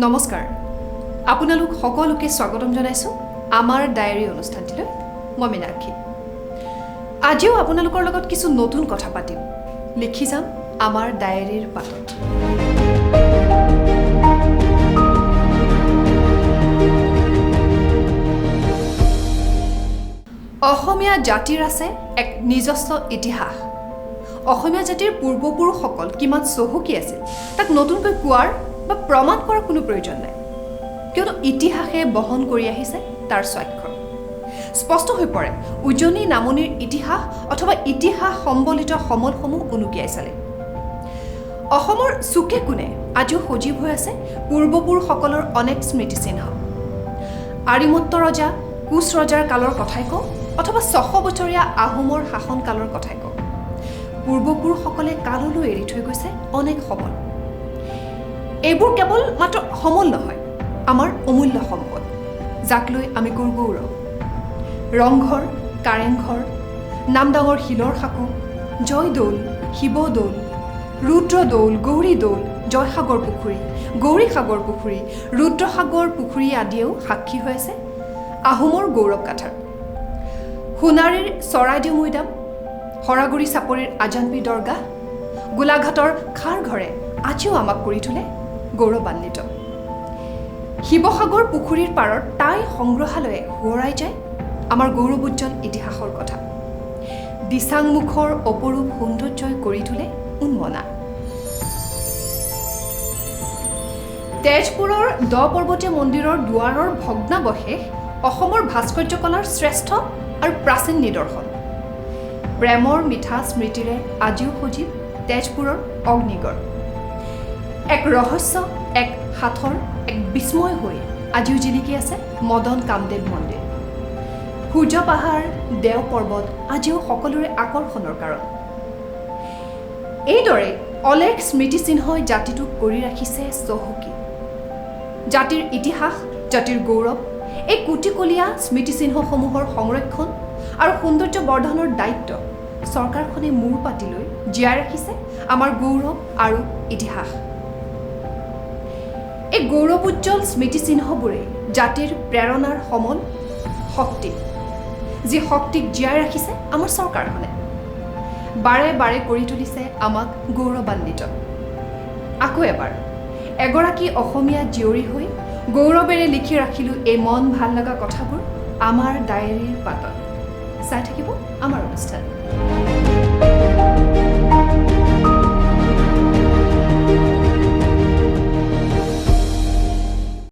নমস্কাৰ, আপোনালোক সকলোকে স্বাগতম জনাইছোঁ আমাৰ ডায়েৰী অনুষ্ঠানটিলৈ। মই মীনাক্ষী। আজিও আপোনালোকৰ লগত কিছু নতুন কথা পাতিম, লিখি যাম আমাৰ ডায়েৰীৰ পাতত। অসমীয়া জাতিৰ আছে এক নিজস্ব ইতিহাস। অসমীয়া জাতিৰ পূৰ্বপুৰুষসকল কিমান চহকী আছিল তাক নতুনকৈ কোৱাৰ বা প্ৰমাণ কৰাৰ কোনো প্ৰয়োজন নাই, কিয়নো ইতিহাসে বহন কৰি আহিছে তাৰ স্বাক্ষৰ। স্পষ্ট হৈ পৰে উজনি নামনিৰ ইতিহাস অথবা ইতিহাস সম্বলিত সমলসমূহ উনুকিয়াই চালে। অসমৰ চুকে কোণে আজিও সজীৱ হৈ আছে পূৰ্বপুৰুষসকলৰ অনেক স্মৃতিচিহ্ন। আৰিমত্ত ৰজা, কোচ ৰজাৰ কালৰ কথাই কওঁ অথবা 600 বছৰীয়া আহোমৰ শাসনকালৰ কথাই কওঁ, পূৰ্বপুৰুষসকলে কাললৈ এৰি থৈ গৈছে অনেক সমল। এইবোৰ কেৱল মাত্ৰ সমল নহয়, আমাৰ অমূল্য সম্পদ, যাক লৈ আমি গৌৰৱ। ৰংঘৰ, কাৰেংঘৰ, নামদাঙৰ শিলৰ সাঁকো, জয়দৌল, শিৱদৌল, ৰুদ্ৰদৌল, গৌৰীদৌল, জয়সাগৰ পুখুৰী, গৌৰীসাগৰ পুখুৰী, ৰুদ্ৰসাগৰ পুখুৰী আদিয়েও সাক্ষী হৈ আছে আহোমৰ গৌৰৱ গাথাৰ। সোণাৰীৰ চৰাইদেউ মৈদাম, শৰাগুৰি চাপৰিৰ আজানপীৰ দৰগাহ, গোলাঘাটৰ খাৰঘৰে আজিও আমাক কৰি তোলে গৌৰৱান্বিত। শিৱসাগৰ পুখুৰীৰ পাৰত টাই সংগ্ৰহালয়ে সোঁৱৰাই যায় আমাৰ গৌৰৱোজ্জ্বল ইতিহাসৰ কথা। দিচাংমুখৰ অপৰূপ সৌন্দৰ্যই কৰি তোলে উন্মনা। তেজপুৰৰ দ পৰ্বতীয়া মন্দিৰৰ দুৱাৰৰ ভগ্নাৱশেষ অসমৰ ভাস্কৰ্য কলাৰ শ্ৰেষ্ঠ আৰু প্ৰাচীন নিদৰ্শন। প্ৰেমৰ মিঠা স্মৃতিৰে আজিও সজীৱ তেজপুৰৰ অগ্নিগড়। এক ৰহস্য, এক সাঁথৰ, এক বিস্ময় হৈ আজিও জিলিকি আছে মদন কামদেৱ মন্দিৰ। সূৰ্য পাহাৰ, দেও পৰ্বত আজিও সকলোৰে আকৰ্ষণৰ কাৰণ। এইদৰে অলেখ স্মৃতিচিহ্নই জাতিটোক কৰি ৰাখিছে চহকী। জাতিৰ ইতিহাস, জাতিৰ গৌৰৱ এই কোটিকলীয়া স্মৃতিচিহ্নসমূহৰ সংৰক্ষণ আৰু সৌন্দৰ্য বৰ্ধনৰ দায়িত্ব চৰকাৰখনে মূৰ পাতি লৈ জীয়াই ৰাখিছে আমাৰ গৌৰৱ আৰু ইতিহাস। এই গৌৰৱোজ্জ্বল স্মৃতিচিহ্নবোৰেই জাতিৰ প্ৰেৰণাৰ সমল শক্তি, যি শক্তিক জীয়াই ৰাখিছে আমাৰ চৰকাৰখনে, বাৰে বাৰে কৰি তুলিছে আমাক গৌৰৱান্বিত। আকৌ এবাৰ এগৰাকী অসমীয়া জীয়ৰী হৈ গৌৰৱেৰে লিখি ৰাখিলোঁ এই মন ভাল লগা কথাবোৰ আমাৰ ডায়েৰীৰ পাতত। চাই থাকিব আমাৰ অনুষ্ঠান।